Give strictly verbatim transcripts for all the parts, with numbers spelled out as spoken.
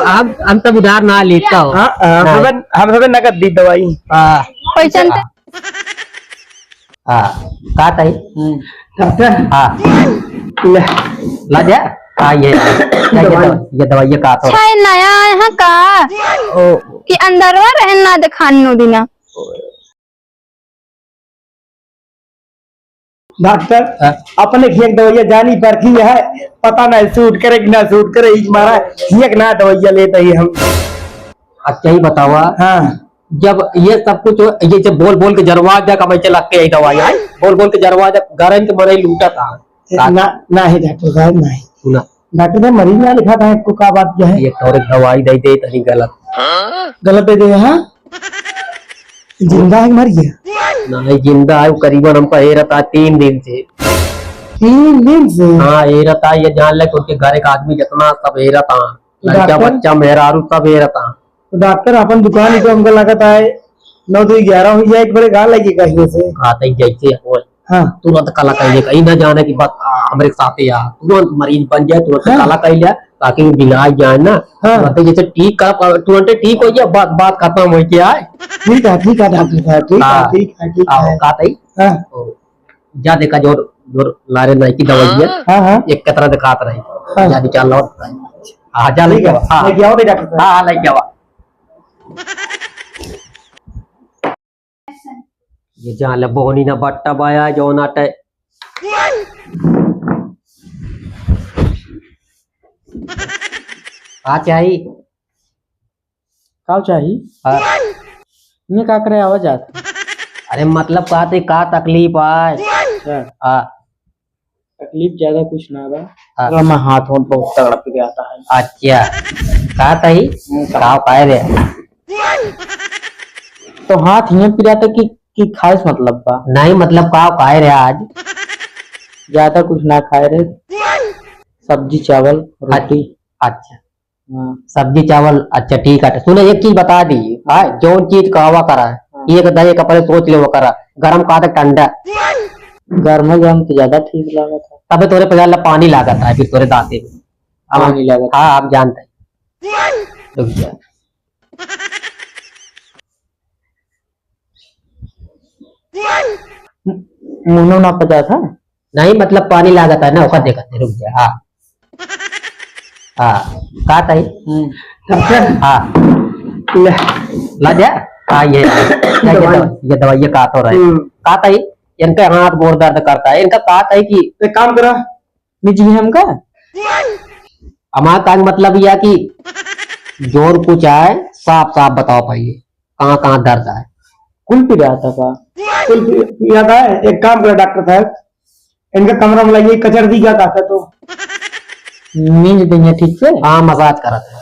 हम, हम सब उधार ना लेता हो। हाँ, हाँ, हम ना। सब, हम सब नगद दी दवाई। हाँ। पैसा न हाँ। हाँ, का ताई? हम्म। डॉक्टर। हाँ। ले। ला जा। हाँ, ये, ये, ये दवाई। दवा-, ये दवाई, ये का तो। अच्छा, ये नया आए हैं का? ओ। कि अंदरवा रहन ना दिखान नो दिना। डॉक्टर, हाँ। अपने खियक दवाइया जानी परखी है, पता नहीं सूट करे कि ना सूट करे, इस मारा खियक ना दवाइया लेते ही हम। अच्छा, ही बतावा। हाँ। जब ये सब कुछ हो, ये जब बोल बोल के जरवा जा, कमाई चला के आई दवाई आई, बोल बोल के जरवा जा, गरम के मरे लूटा था। ए, ना, ना है डॉक्टर साहब, ना है। सुना। डॉक्टर साहब, मरीज ना लिखा था, आपको का बात क्या है? ये थोड़ी दवाई दे दे, तनी गलत। गलत दे दे, हाँ? जिंदा है, मर गया? नहीं, जिंदा है, वो करीबन हमका हेरत है तीन दिन से। तीन दिन से? हाँ, हेरत है, ये जान ले कि उनके घर एक आदमी जितना सब हेरत है। लड़का डॉक्टर? बच्चा, मेहरारू सब हेरत है। तो डॉक्टर, अपन दुकान ही तो हमको लगत है, नौ दो ग्यारह हो जाए, एक बड़े गा लगे कहीं से। हाँ, तो जैसे हो, हाँ। तुरंत काला कइले का, ई ना जाने कि बस, आ, हमरे साथे आ, तुरंत मरीज बन जाए, तुरंत हाँ। काला कइले, ताकि वो बिगड़ा जाए ना। हाँ। तुरंत जैसे ठीक कर, तुरंत ठीक हो जाए, बात, बात खत्म हो के आए। ठीक है, ठीक है डॉक्टर साहब, ठीक है, हाँ। ठीक है, ठीक आओ, है। का तई? हाँ। ओ, जा देखा जोर, जोर लारे नहीं की दवाई है। हाँ, हाँ। एक कतरा दिखात रही। हाँ। जा विचार लौट। हाँ, जा ठीक लेके है, आवा। हाँ। लेके आओ डॉक्टर साहब। हाँ, हाँ, लेके आवा। ये जान ले, बोहनी ना बट्टा बाया, जौन आटे। का चाही? का चाही? हाँ। इन्हें का करे आवा जात? अरे मतलब का ते का तकलीफ आए? अच्छा। हाँ। तकलीफ ज्यादा कुछ ना बा। हाँ। थोड़ा मैं हाथ वाथ बहुत तगड़ा पिराता है। अच्छा, का तई? हम्म, का काहे रे? तो हाथ हियाँ पिराता कि, कि खाए से मतलब बा? नहीं, मतलब का काहे रे आज? ज्यादा कुछ ना खाए रे, सब्जी चावल रोटी। अच्छा। हाँ। सब्जी चावल, अच्छा ठीक है। सुनो, एक चीज बता दी, हाँ, जौन चीज कहवा करा, हाँ। एक दही का पहले सोच लेवा करा, गरम का ठंडा। गरम गरम तो ज्यादा ठीक लागत है। तबे तोरे पहले पानी लागत है, फिर तोरे दांते में। अब पानी लागत। हाँ, आप जानते हैं। रुक जा। मुंह ना पचा था? नहीं, मतलब पानी लागत है ना, ओका देखत है, रुक जा। हाँ। हाँ, का तई? हम्म। हाँ। ले। ला जा। हाँ, ये, ये, ये दवाई। दवा-, ये दवाई, ये का तो रहे। हम्म। का तई? इनका हाथ गोड़ दर्द करता है, इनका का तई कि एक काम करा, मिर्ची हमका? हमार कहने का मतलब यह कि जोर कुछ आए, साफ साफ बताओ पहले, कहाँ कहाँ दर्द आए? कुल पिरात है का? कुल पि-, पिरात है। एक काम करो डॉक्टर साहब, इनका कमरा में लाइए, कचर दी क्या कहता तो। नींद देंगे ठीक से? हाँ, मसाज करत है।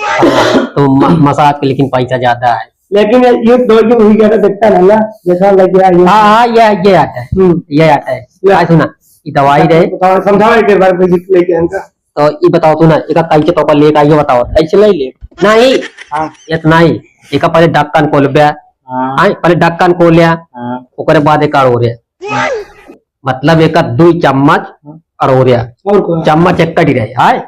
हाँ, तो म-, मसाज के लेकिन पैसा ज्यादा है। लेकिन ये, ये दो जो हुई ज्यादा देखता ना, ना, जैसा लग गया ये। हाँ, हाँ, ये, ये आता है। हम्म। ये आता है। ले। हाँ, सुना, ये दवाई रहे। बताओ, समझाओ एक बार, विजिट लेके इनका। तो ये बताओ तू ना, एका कैसे तो लेके आइए, बताओ। ऐसे ले ले। नहीं। हाँ। ये तो नहीं। एका पहले ढक्कन खोल बे। हाँ। हाँ, पहले ढक्कन खोल लिया। हाँ। ओकरे बाद एक और हो रहा। हाँ। मतलब एका दुई चम्मच हाँ। और हो रहा। और का? चम्मच एक कटी रहे, हाय।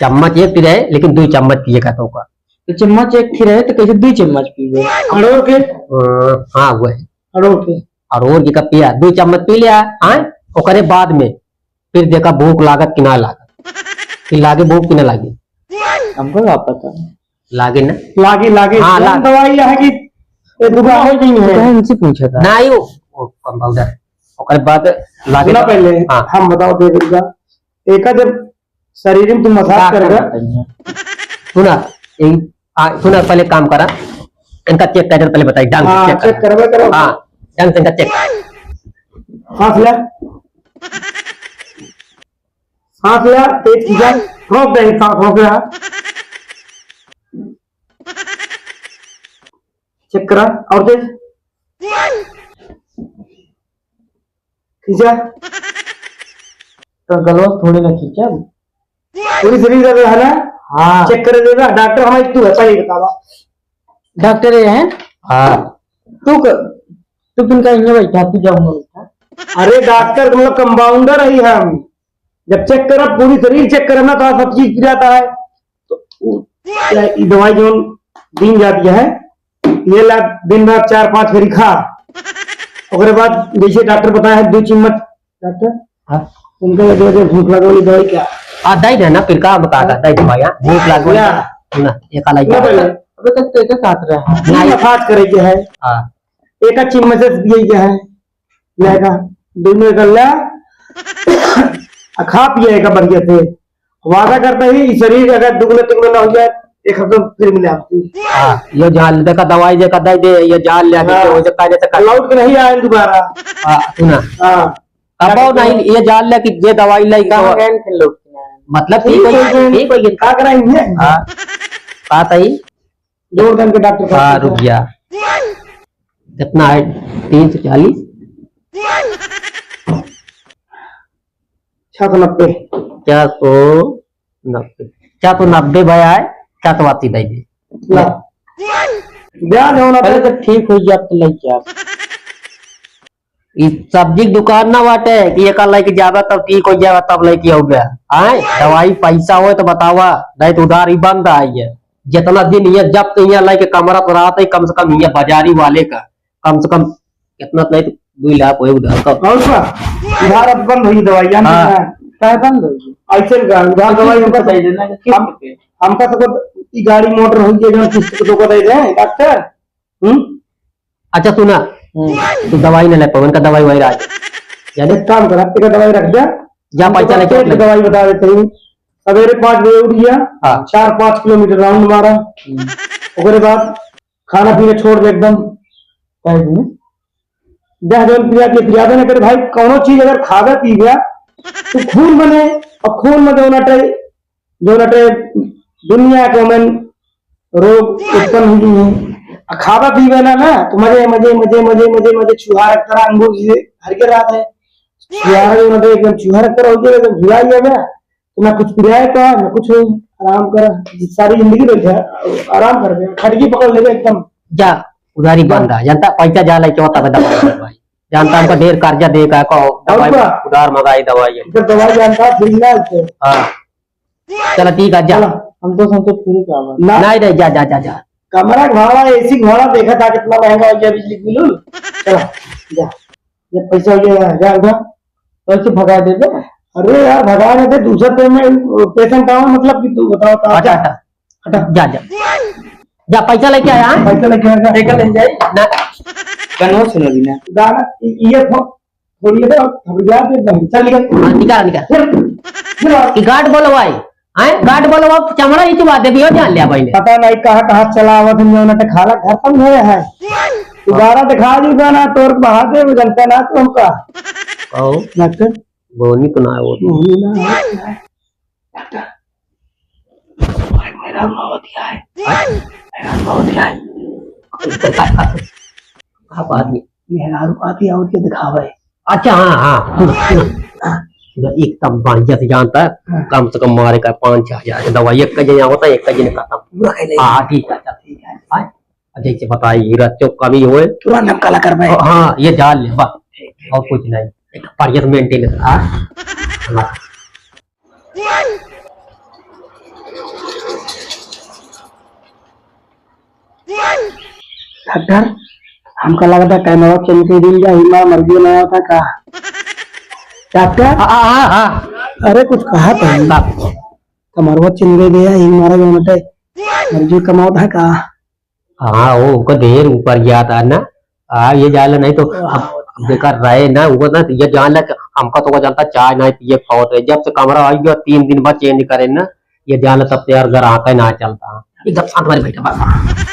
चम्मच एक ठी रहे, लेकिन दुई चम्मच पिए का तो का। तो चम्मच एक ठी रहे, तो कैसे दुई चम्मच पीबे? अड़ोर के? अ, हाँ, वही। अड़ोर के? अड़ोर के का पिया, दुई चम्मच पी लिया, हाँ? ओकरे बाद में फिर देखा भूख लागत कि ना लागत, फिर लागे भूख कि ना लागे? हमको का पता? लागे ना? लागे, लागे। हाँ, कौन लागे। दवाई है कि ये दुकान हो गई है? दुकान से पूछा था। नहीं, वो, वो कंपाउंडर। ओकरे बाद लागे सुना तो पहले, हाँ। हम बताओ दे दुर्गा, एका जब शरीर में तू मसाज डॉक्टर करेगा। बताइए। सुना, इन-, आ, सुना, पहले काम करा, इनका चेक कर, पहले बताई, ढंग से हाँ, चेक चेक करा। करबे करो। हाँ, ढंग से इनका चेक। सांस ले, सांस ले, तेज खींचा, रोक दे, सांस रोक ले। चेक करा, और तेज। खींचा। तो गलवा थोड़ी ना खींचा। पूरी शरीर का है ना? हाँ। चेक कर लेगा, डॉक्टर हमारे तू है, पहले बतावा। डॉक्टर ये है? हाँ। तू क-, तू किनका इन्हें बैठा, तू जाऊंगा बैठा। अरे डॉक्टर, मतलब कंपाउंडर है हम। जब चेक करब, पूरी शरीर चेक करब ना, तो सब चीज पिरात है। तो उ-, या ई दवाई जौन दीन जाती है, ये ला दिन भर चार पाँच फेरी खा। ओकरे बाद जैसे डॉक्टर बताया है, दो चम्मच। डॉक्टर? हाँ। उनका ये दे दे, भूख लगल दवाई क्या? हाँ, दे दे ना, फिर का बता, दे दे भाई, हाँ, भूख लगल। या। ना, ये काला ना, या। पहले। अबे तक तो एक साथ रहा। नहीं। मसाज करे के है। हाँ। एक अच्छी मसाज दिए के है। लेगा, दोनों कर ला। आ खा पिए का बढ़िया से। वादा करता ही, ई शरीर अगर दुगुना तिगुना ना हो जाए, एक हफ्ते में फिर मिले आपसे। हाँ, ये जान ले, देखा दवाई देखा दे दे, ये जान ले, हाँ। हो सकता है जैसे कर लौट के नहीं आए दोबारा। हाँ, सुना। हाँ। कबो नहीं, ये जान ले कि ये दवाई लाई कहाँ तो गए थे लोग? मतलब ठीक ठीक हो गए, है, ठीक हो गए। का कराएंगे? हाँ, का सही? जोर दम के डॉक्टर साहब हाँ, रुक जा। कितना है? तीन सौ चालीस? छह सौ नब्बे। छह सौ नब्बे। छह सौ नब्बे भया है, छह सौ अस्सी दे दे। ला। ब्याज होना पहले तो ठीक हो जाए, तो लेके आ। ई सब्जी के दुकान ना बाटे कि एका लेके जाबे तब ठीक हो जाबे तब लेके आउबे। आए, दवाई पैसा होए तो बतावा, नहीं तो उधारी बंद आई है। जितना दिन ये जब तो यहाँ लेके कमरा पर रहत है, कम से कम ये बाजारी वाले का, कम से कम कितना तो नहीं तो दो लाख होए उधार का। और का? उधार अब बंद हुई दवाई, जान हाँ। रहे हैं? काहे बंद हुई? ऐसे का, उधार दवाई हमका बताइए ना कि हम, किस पे? हमका तो ई गाड़ी मोटर हुई है, जो किस्त को दे दे, डॉक्टर। हम्म? अच्छा सुना, हम्म। तू दवाई न ले पवन का दवाई वही रहा। यानी एक काम करा, एक दवाई रख दे। जा, हम पैसा तो लेके पेट की अपने दवाई बता देते हैं। सवेरे पाँच बजे उठ गया, हाँ। चार पाँच किलोमीटर राउंड मारा। हम्म। ओकरे बाद खाना पीना छोड़ दे एकदम। काहे जी? देह जौन पिया के पियाबे न करे भाई, कौनो चीज अगर खाबे पीबे तो खून बने, और खून में जौन अटे, जौन अटे दुनिया के ओमन रोग उत्पन्न हुई है। आ खाबे पीबे ना, ना तो मजे, मजे, मजे, मजे, मजे, मजे छुहार तरह अंगूर जी हर के रात है। छुहार जौन अटे एकदम छुहार तरह हो गया, एकदम झुला गया। तो ना कुछ पिराए का, ना कुछ हो, आराम कर, सारी जिंदगी बैठा, आराम कर बे, खटकी पकड़ लेबे एकदम। जा, उधारी जा। बंद है, जनता पैसा जा लेके होता है दवाई, दवाई। जानता हमको ढेर कर्जा दे का, को और दवाई, का? उधार मंगाई दवाई है। इधर दवाई जानता, फ्री ना इधर। हाँ। चला ठीक है, जा। चला, हम तो, हम तो फ्री का बा। ना। नहीं, नहीं, जा, जा, जा, जा। कमरा का भाड़ा, एसी का भाड़ा देखा था कितना महंगा हो गया बिजली बिल। चला, जा। ये पैसा हो गया, जा उठा। तो ऐसे भगा देबे। अरे यार, भगा ना दे, दूसरा पेमेंट, पेशेंट आवा, मतलब कि तू बताओ, कहाँ अच्छा, जा? अच्छा। हटा। जा, जा। जा, पैसा लेके आया, हाँ? पैसा लेके आया, जा। लेके ले जाई। ना। गाना सुना दी ना। गाना, ये, ये फो-, थोड़ी देर और घबरा के बंद। चल निकल। हाँ, निकाल, निकाल। फिर, फिर और। कि गार्ड बोलो भाई। हैं? गार्ड बोलो, अब चमड़ा ही चुबा दे, बियो जान लिया भाई ने। पता नहीं कहाँ, कहाँ चला आवत है, जौन अटे खाला घर पर गए हैं। दोबारा दिखा दी गाना, तोर बहा दे, जनता ना तो हमका। कहो। डॉक्टर? बोनी तो ना आवत। बोनी ना आवत है। डॉक्टर, भाई, मेरा बहुत ही है। मेरा बहुत ही है। आप आदमी। मेहरारू आती आवत के दिखावे। अच्छा, हाँ, हाँ, सुनो, सुनो। सुनो, एकदम बढ़िया से जानता है, हाँ। कम से कम मारे का पाँच छह हजार के दवाई, एक का जने होता है, एक का जने खत्म। पूरा खेले। हाँ, ठीक है, अच्छा, ठीक है। हाँ, अच्छा, इसे बताइए, हीरा चौक का भी होए। तुरंत हम काला करबे। हाँ, हाँ, ये जान ले, बस। ठीक है। और कुछ नहीं। एक बढ़िया से मेंटेन कर, हाँ। हाँ। डॉक्टर, हमका लगता कैमरा चेंज कर दिल जा, हिमा मर्जी ना होता का? डॉक्टर? हाँ, हाँ, हाँ, हाँ। अरे कुछ कहा तो नहीं। का? कैमरा चेंज कर दिया, हिमा मर्जी ना होता। मर्जी कमाओ था का? हाँ, वो ओकर ढेर ऊपर गया था ना। आ, ये जान ला नहीं तो हम बेकार रहे ना, वो ना, ये जान ला कि हमका तो वो जानता चाय नहीं पिए पावत है। जब से कमरा आई गया, तीन दिन बाद चेंज करे ना, ये जान ला तब से यार घर आके ना चलता। एकदम शांत वाली बैठा बस।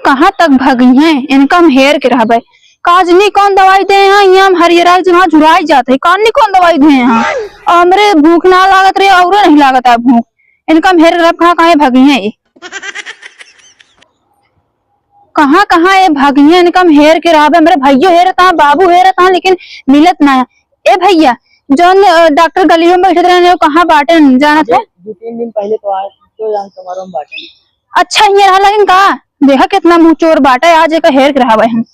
कहाँ तक भगी हैं? इनका हम हेर के रहबे। काजनी कौन दवाई दे हैं? यहाँ हम हरियरा के जगह झुराई जात है। काजनी कौन दवाई दे हैं? और हमरे भूख ना लागत रहे, और नहीं लागत है भूख। इनका हम हेर के रहब, कहाँ, कहाँ भगी हैं ये? कहाँ, कहाँ ये भगी हैं? इनका हम हेर के रहबे। हमरे भैयो हेरत हैं, बाबू हेरत हैं, लेकिन मिलत ना है। ए भैया, जौन, अ, डॉक्टर गलियों में बैठत रहने, वो कहाँ बाटन, जानत है? दो तीन दिन पहले तो आए, तो जान तुम्हारों में बाटन। अच्छा, ये रहा लेकिन का? देखा कितना मुँह चोर बाटा है, आज एक हेर के रहा हम।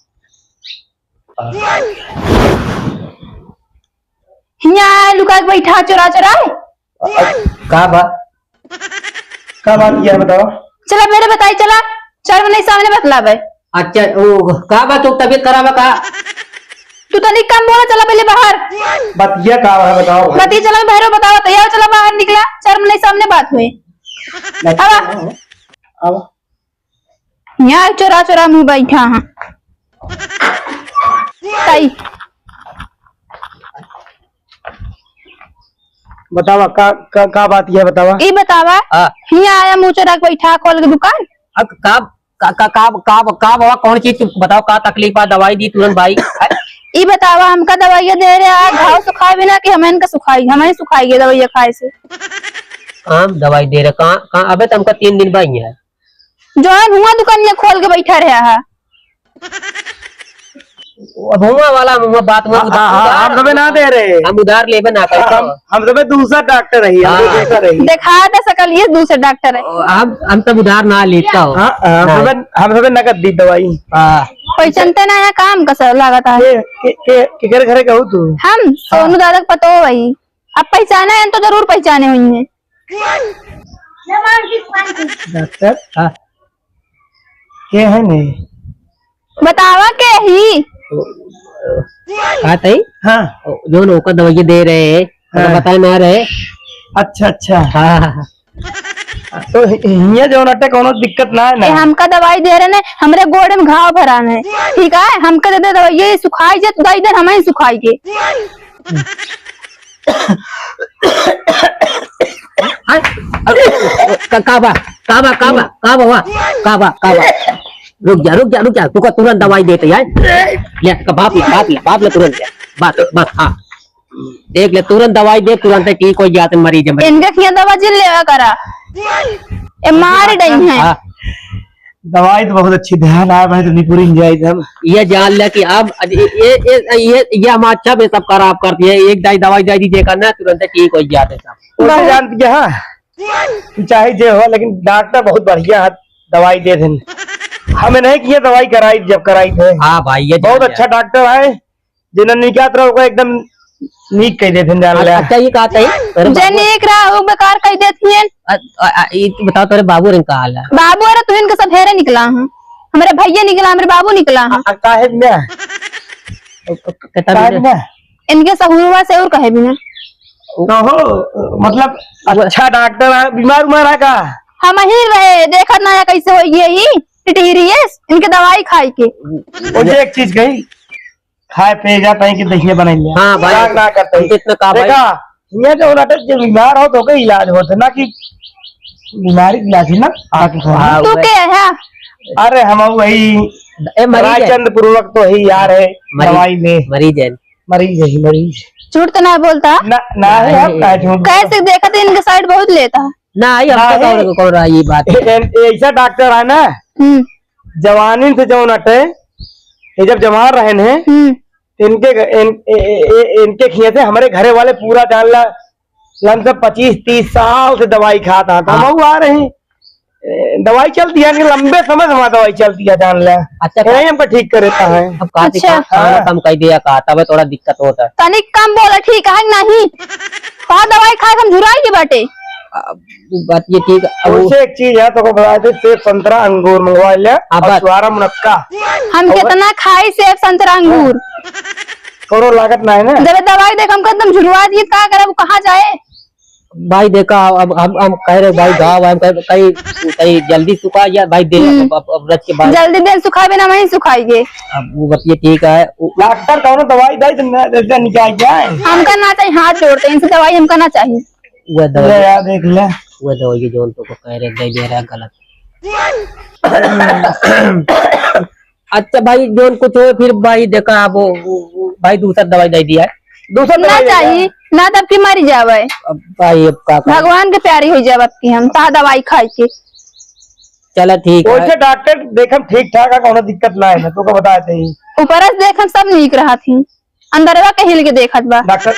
हियाँ आए लुका के बैठा चोरा चोरा। अ, का बा? का बात किया है बताओ? चला मेरे बताई चला, चार महीने सामने बतलावे। अच्छा, ओ, का बा, तो तबीयत खराब है का? तू तनिक कम बोला, चला पहले बाहर। बतिया का है बताओ भाई? बतिया चला बाहर बतावा, तो यार चला बाहर निकला, चार महीने सामने बात हुई। बतिया अब है। अब यहाँ चोरा चोरा मुँह बैठा है। ताई। बतावा, का, का, का बात है बतावा? ई बतावा, हाँ। हियाँ आया मुँह चोरा के बैठा खोल के दुकान। अब का, का, का, का, का, का बाबा, कौन चीज तू बताओ, का तकलीफ बा, दवाई दी तुरंत भाई। ई बतावा, हमका दवाइया दे रहे हैं, घाव सुखाए बिना कि हम इनका सुखाई, हम ही सुखाई गए दवाइया खाए से। हम दवाई दे रहे, कहाँ, कहाँ, अबे तो हमका तीन दिन बा ही है। जौन हुआ दुकानिया खोल के बैठा रहा है। अब हुआ वाला, हम हुआ बात में हाँ, उधार, हाँ, हाँ, उधार, हम सबे ना दे रहे। हम उधार लेबे ना करता हम, हो। हम सबे दूसरा डॉक्टर रही, हम हाँ। दूसरा रही। देखा था सकल, ये दूसरा डॉक्टर है। ओ, हम, हम सब उधार ना लेता हो। हाँ, हाँ, हम ना। सबे, हम सबे नगद दी दवाई। हाँ। कोई चलते ना है काम का सर, लागत है। के, के, के, केकर घरे कहू तू? हम, सोनू हाँ। दादा के पतो वही। अब पहचाने हैं तो जरूर पहचाने हुई हैं। डॉक्टर? हाँ। के है ने? बतावा के ही। का तई? हाँ। ओ, जौन ओकर दवाई दे रहे हैं, हाँ। बताए ना रहे। अच्छा, अच्छा। हाँ। तो हि-, हियाँ जौन अटे कौनो दिक्कत ना है ना? ए, हमका दवाई दे रहे ने, हमरे गोड़े में घाव भरा है, ठीक है? हमका दे दे दवाई, ये सुखाई जे, दवाई दे, हम ही सुखाई के। हाँ? का, का बा? का बा? का बा? का बा? का बा? रुक जा, रुक जा, रुक जा। तुका तुरंत दवाई देते यार। ले, का बाप ले, बाप ले, बाप ले तुरंत ले। बस, बस, हाँ। देख ले, तुरंत दवाई दे, तुरंत ठीक हो जाते मरीज, मरीज। इनके खिया दवा जिन लेवा करा। ए मार डई है। हाँ। दवाई तो बहुत अच्छी, ध्यान आया भाई, तो निपुरी enjoy एकदम। ये जान ले कि अब ये, ये, ये, ये, ये हम अच्छा भी सब खराब कर दिए। एक दाई दवाई दे दी, जेकर ना तुरंत ठीक हो जाते सब। उसे बहुत। जानती है, हाँ? तू चाहे जे हो, लेकिन डॉक्टर बहुत बढ़िया है, दवाई दे देन। हमें नहीं किया दवाई कराई, जब कराई थे। हाँ भाई, ये बहुत जान ले। अच्छा डॉक्टर है, जिन्हें नहीं क्या तरह को एकदम नीक कह देते हैं, जान ले। अच्छा, ये कहा था, अरे जे बाबू। नीक रहा, वो बेकार कह देती हैं। अ, अ, अ, ये तो बताओ, तेरे बाबू रे का हाल है? बाबू अरे तू इनके सब हेरे निकला हूँ, हमारे भैया निकला, हमारे बाबू निकला हूँ। अ, अ, काहे बिना? कितना काहे बिना? बिना? इनके सहुरवा से और कहे बिना। कहो, मतलब, वो अच्छा डॉक्टर है, बीमार उमार है का? हम ही रहे, देखत ना है कैसे हो गए ही, टिटहिरियस, इनके दवाई खाई के। वो जे एक चीज कही, खाए पे जाता है कि दहिया बनाई लिया। हाँ भाई, ना, ना करते हैं। इतना का भाई? देखा, ये जो नाटक जो बीमार हो तो के इलाज होते ना कि बीमारी इलाज है ना, बाकी हाँ, हाँ, तू वह के है? अरे हम वही ए, मरीज है। रायचंद पूर्वक तो ही यार है मरीज, दवाई में। मरीज है। मरीज है, मरीज। झूठ तो ना बोलता? ना, ना है, आप नहीं। का झूठ बोलता? कैसे देखा तो इनके साइड बहुत लेता। ना, आई हमका नहीं। कौन, कौन रहा ये बात? ए-, ए-, ऐसा डॉक्टर है ना, हम्म। जवानी से जौन अटे, ये जब जवान रहन है, हम्म। इनके घ-, इन-, ए-, ए-, ए-, इनके खिया से हमरे घरे वाले पूरा जान ला, लम से पच्चीस तीस साल से दवाई खाता था। हाँ। हम आ रहे हैं, ए, दवाई चलती है, इनके लंबे समय से हमारी दवाई चलती है, जान ला। अच्छा, ये नहीं हमको ठीक कर देता है। अब कहा अच्छा। खाना हाँ। कम कर दिया का, तब थोड़ा दिक्कत होता है। तनिक कम बोला, ठीक है कि नहीं? कहा दवाई खाए हम झुराई के बाटे। अब बात ये ठीक है, अब और से एक चीज है, तो को बता दे, सेब, संतरा, अंगूर मंगवा ले हाँ, और बस। छुहारा, मुनक्का। हम और कितना खाई सेब, संतरा, अंगूर? कोनो लागत ना है ना। जब दवाई देख हमको एकदम झुरवा दिए, का करब, कहाँ जाए? भाई देखा, अब हम, हम कह रहे भाई, गाँव है, हम कह, कहीं, कहीं जल्दी सुखा या भाई दे, हम्म। अब, अब, अब रच के बाद। जल्दी दे सुखावे ना, वहीं सुखाई के। अब वो बतिये ठीक है, वो डॉक्टर कौनो दवाई दे, तो मैं दे, दे, निकाल जाए। हमका ना चाहिए, हाथ जोड़ते हैं, इनसे दवाई हमका ना चाहिए। वह दवाई ले यार, देख ले। वह दवाई जौन तो को कह रहे, दे दे रहा गलत। अच्छा भाई, जौन कुछ हो फिर भाई, देखा अब वो, वो, वो भाई दूसर दवाई दे दिया है। दूसर ना दवाई दे दिया। चाहिए, ना तब की मरी जावे। अब भाई अब का करें? भगवान के प्यारी हो जावे अब की हम, ता दवाई खाई के। चला ठीक है। वैसे डॉक्टर देखम ठीक ठाक है, कोनो दिक्कत ना है ना, तो का बताए थे। ऊपर से देखम सब नीक रहा थी। अंदरवा के हिल के देखत बा। डॉक्टर,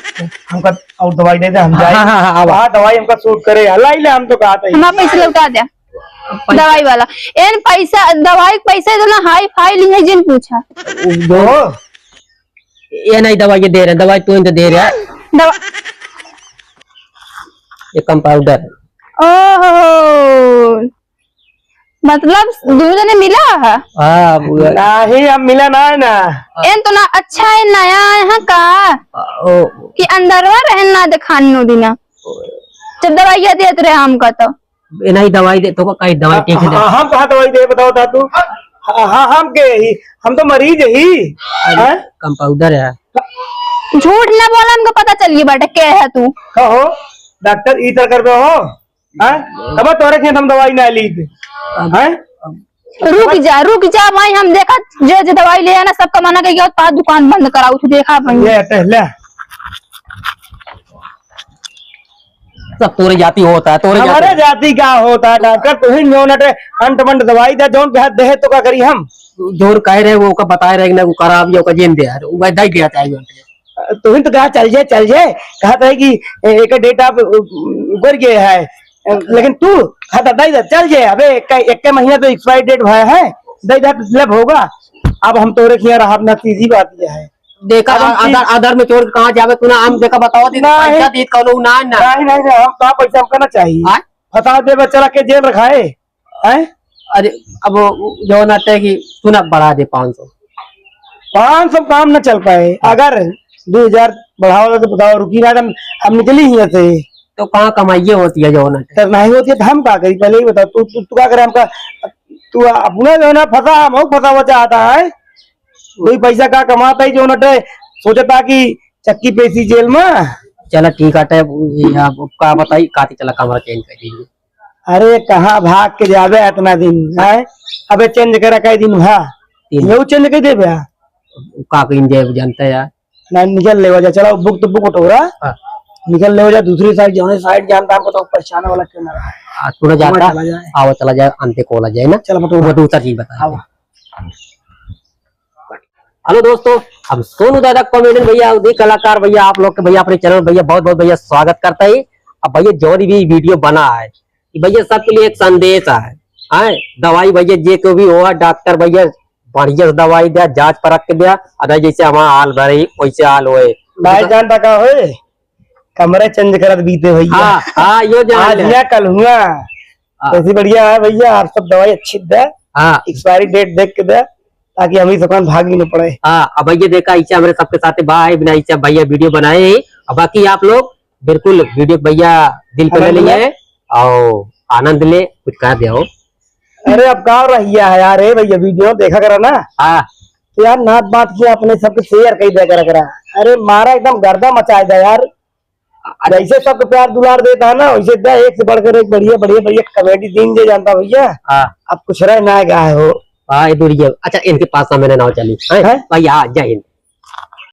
हमका और दवाई दे दे, हम जाए। हाँ, हाँ, हाँ, आवा। हाँ, दवाई हमका सूट करे, हलाई ले, हम तो कहा था। हमारा पैसा लौटा दे। पैसा। दवाई वाला। एन पैसा, दवाई के पैसा इतना हाई फाई ली है, जिन पूछा। वो, ये नहीं दवाई ये दे रहे, दवाई तू इनके दे रहे। दवा ये कंपाउंडर। ओहो, मतलब दुनों जने मिला है? हाँ, वो नहीं, हम मिला ना है ना। एन तो ना अच्छा है, नया है, हाँ का? ओ। कि अंदरवा रहन ना देखान नो दिना। जब दवाइया देत रहे हमका तो। ए नहीं, दवाई दे, तो कहीं दवाई ठीक है। हाँ, हम कहाँ दवाई दे, बताओ ता तू? हाँ, हाँ, हम के ही, हम तो मरीज ही। अरे, हैं? कंपाउंडर है। झूठ ना बोला, हमको पता चल गई बाटे के है तू। कहो, डॉक्टर ई तरह करबे हो? हैं? तब तोरे खेत हम दवाई ना ली थी। अब हैं? रुक जा, रुक जा भाई, हम देखा जो जो दवाई ले आना, सबका मना कइके पास दुकान बंद कराऊ, तू देखा भाई। ले, ले। सब तोरे जाति होता है, तोरे हमारे जाति। जाति का होता है डॉक्टर? तुहिन जौन अटे अंट मंट दवाई दे, जौन के हाथ देहे तो का करी हम? जोर कह रहे, वो का बताए रहे कि ना, वो खराब, ये का जेन दे यार, वो दे दिया चाहिए। तुहिन तो कहा चल जे, चल जे, कहा था कि ए-, एक डेट आप उ-, उगर गए है, लेकिन तू कहा था दे दे, चल जे, अबे एक, एक महीना तो एक्सपायर डेट भया है, दे दे, मतलब होगा। अब हम तोरे खिया रहा, अपना सीधी बात यह है। देखा, अब हम आधार, चीज आधार में चोर के कहाँ जावे, तू ना हम देखा, बताओ, दे, नहीं। पैसा दे, कौनो ना, ना। नहीं, नहीं, नहीं, हम कहाँ पैसा हमका ना चाहिए। आय? फंसा दे, बच्चा रख के जेल रखाए, हैं? अरे, अब वो जो ना तय कि तू ना बढ़ा दे पाँच सौ। पाँच सौ काम ना चल पाए। हाँ। अगर दो हजार बढ़ावा तो बताओ, रुकी ना, हम, हम निकली ही ऐसे। तो कहाँ कमाइए होती है जो ना तय? तो नहीं होती है तो हम का करी? पहले ही बताओ, तू, तू, तू का करे हमका? तू अपना जो ना फंसा, हम फंसा हुआ चाहता है। कोई पैसा का कमाता ही जो नटे, सोचता कि चक्की पेसी जेल में। चला ठीक आटे, ये आप का बताई, काती चला कमरा चेंज कर दीजिए। अरे कहाँ भाग के जाबे इतना दिन, हैं? अबे चेंज करा कई दिन भा। तीन। यहू चेंज कर देबे। का कहीं जाए जानता है यार। ना निकल लेवा जा, चला बुक तो बुक उठो रहा। हाँ। निकल लेवा जा दूसरी साइड, जौने साइड जानता हमको तो पहचाने वाला क्यों ना रहा। आ, तू ना जाता, चला जाए। आवा चला जाए, अंते को ला जाए ना। चला बटोरा। वो दूसरा चीज बता। आवा। हेलो दोस्तों, हम सोनू दादा कॉमेडियन भैया, उदय कलाकार भैया, आप लोग के भैया अपने चैनल भैया बहुत बहुत भैया स्वागत करता है। अब भैया जौन भी वीडियो बना है, ये भैया सबके लिए एक संदेश है। आए दवाई भैया जे को भी हुआ डॉक्टर भैया बढ़िया से दवाई द्या, जांच परख के द्या, अरे जैसे हमारा हाल भरे वैसे हाल होए। भाई जानता का होए? कमरे चेंज करत बीते भैया। हाँ, हाँ, यो जान आज ले। या कल हुआ। हाँ। ऐसी बढ़िया है भैया, आप सब दवाई अच्छी दे। हाँ। एक्सपायरी डेट देख के दे, ताकि हम ही दुकान भाग भी न पड़े। हाँ, अब भैया देखा, ऐसे हमारे सबके साथ बा है, बिना ऐसे भैया वीडियो बनाए ही। अब बाकी आप लोग बिल्कुल वीडियो भैया दिल पे ले आनंद ले। लिए और आनंद ले, कुछ कह दे हो। अरे अब का रहिया है यार, ए भैया वीडियो देखा करा ना। हाँ। तो यार नात बात किया अपने सबके शेयर कई दे करा करा। अरे मारा एकदम गर्दा मचाए दे यार। जैसे सबके प्यार दुलार देता है ना, वैसे दे एक से बढ़कर एक बढ़िया, बढ़िया, बढ़िया कॉमेडी दिन जे जानता भैया। हाँ। अब कुछ रह ना गया है हो। हाँ, ये दूर ये। अच्छा, इनके पास ना मैंने ना चली। हैं? हैं? भैया, हाँ, जय हिंद।